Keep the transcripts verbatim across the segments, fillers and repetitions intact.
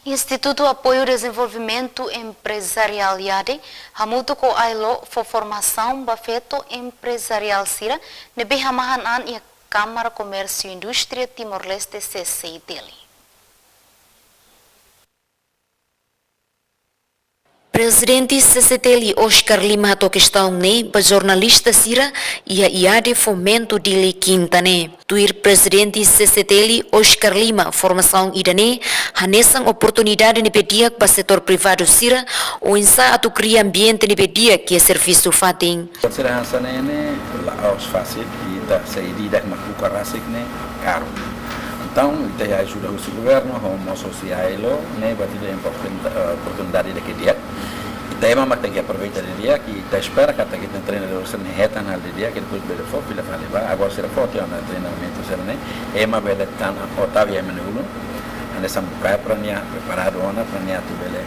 Institutu Apoiu Dezenvolvimentu Emprezariál, IADE, hamutuk ho ailo fó formasaun ba feto emprezariál sira ne'ebé hamahan an iha Kámara Komérsiu Indústria Timor-Leste, C C I T L. Prezidente C C I T L, Oscar Lima, hato'o kestaun ne'e ba jornalista sira iha IADE Fomento, Dili, Kinta ne'e. Tuir Prezidente C C I T L, Oscar Lima, formasaun ida-ne'e hanesan oportunidade ne'ebé di'ak ba setór privadu sira oinsá atu kria ambiente ne'ebé di'ak iha servisu fatin. Sira hanesan ne'e ne'e la'ós fasil, ita sei ida-idak mak buka rasik ne'e karu. Entaun, ita ajuda husi governu, ho mós husi ailo, ne'e buat ida oportun-, eh, oportunidade ida ke di'ak. Ita ema mak tenke aproveita didi'ak, ita espera katak ita-nia treinadór sira-ne'e hetan hal didi'ak, ke depois bele fó fila fali ba. Agora sira fó tiha ona treinamentu sira-ne'e, ema bele tan, o tau iha ema nia ulun, hanesan buka para nia preparadu ona, para nia atu bele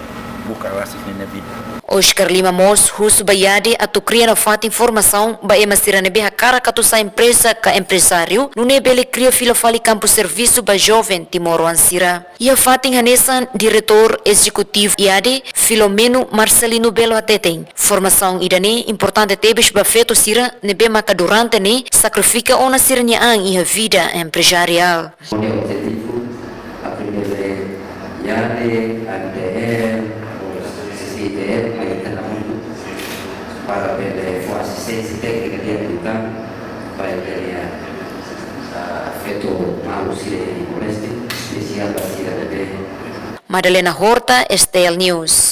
buka rasik nia vida. Oscar Lima mós husu ba IADE atu kria nafatin formasaun ba ema sira ne'ebé hakarak atu sai empreza ka emprezáriu, nune'e bele kria fila fali kampu servisu ba joven timoroan sira. Iha fatin hanesan, Diretór Ezekutivu IADE, Filomeno Marcelino Belo, hateten, formasaun ida-ne'e importante tebes ba feto sira ne'ebé maka durante ne'e sakrifika ona sira-nia an iha vida emprezariál. Ho objetivu atu bele IADE, A N T L, C C I T L, mai ita-nia mundu, para bele fó asisténsia téknika di'ak liután ba ita-nia, ah, feto maluk sira iha Timor-Leste, espesiál ba sira ne'ebé. Madalena Horta, S T L News.